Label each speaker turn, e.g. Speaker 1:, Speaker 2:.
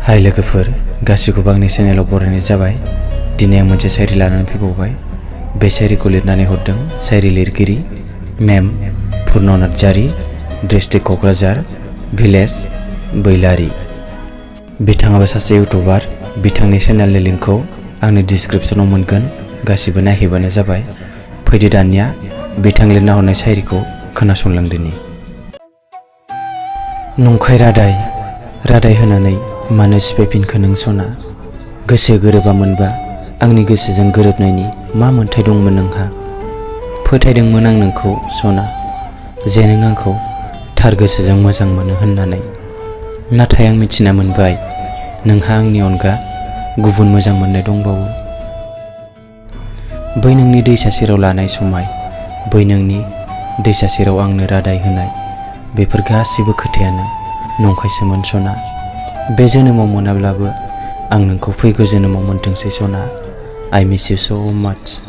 Speaker 1: हाय लोगोफोर, गासिखौबो आंनि चेनेलाव बरायनाय जाबाय। दिनै आं मोनसे शायरी लानानै फैबावबाय। बे शायरीखौ लिरनानै हरदों शायरी लिरगिरि मेम पुर्न नार्जारी, डिस्ट्रिक्ट क'क्राझार, भिलेज बैलारि। बिथाङाबो सासे इउटुबार। बिथांनि चेनेलनि लिंकखौ आंनि डिसक्रिप्शनाव मोनगोन, गासिबो नायहैबानो जाबाय। फैदो दानिया बिथां लिरना हरनाय शायरीखौ खोनासंलांदोनि। नंखाय रादाय होनानै मानो सिफायफिनखो नों सना? गोसो गोरोबा मोनबा आंनि गोसोजों गोरोबनायनि मा मोन्थाय दंमोन नोंहा? फोथायदोंमोन आं नोंखौ सना, जे नों आंखौ थार गोसोजों मोजां मोनो होननानै। नाथाय आं मिथिना मोनबाय नोंहा आंनि अनगा गुबुन मोजां मोननाय दंबावो। बै नोंनि दैसा सेराव लानाय समाय, बै नोंनि दैसा सेराव आंनो रादाय होनाय, बेफोर गासिबो खोथायानो नंखायसोमोन सना। बे जोनोमाव मोनाब्लाबो आं नोंखौ फैगौ जोनोमाव मोनथोंसै सना। I miss you so much।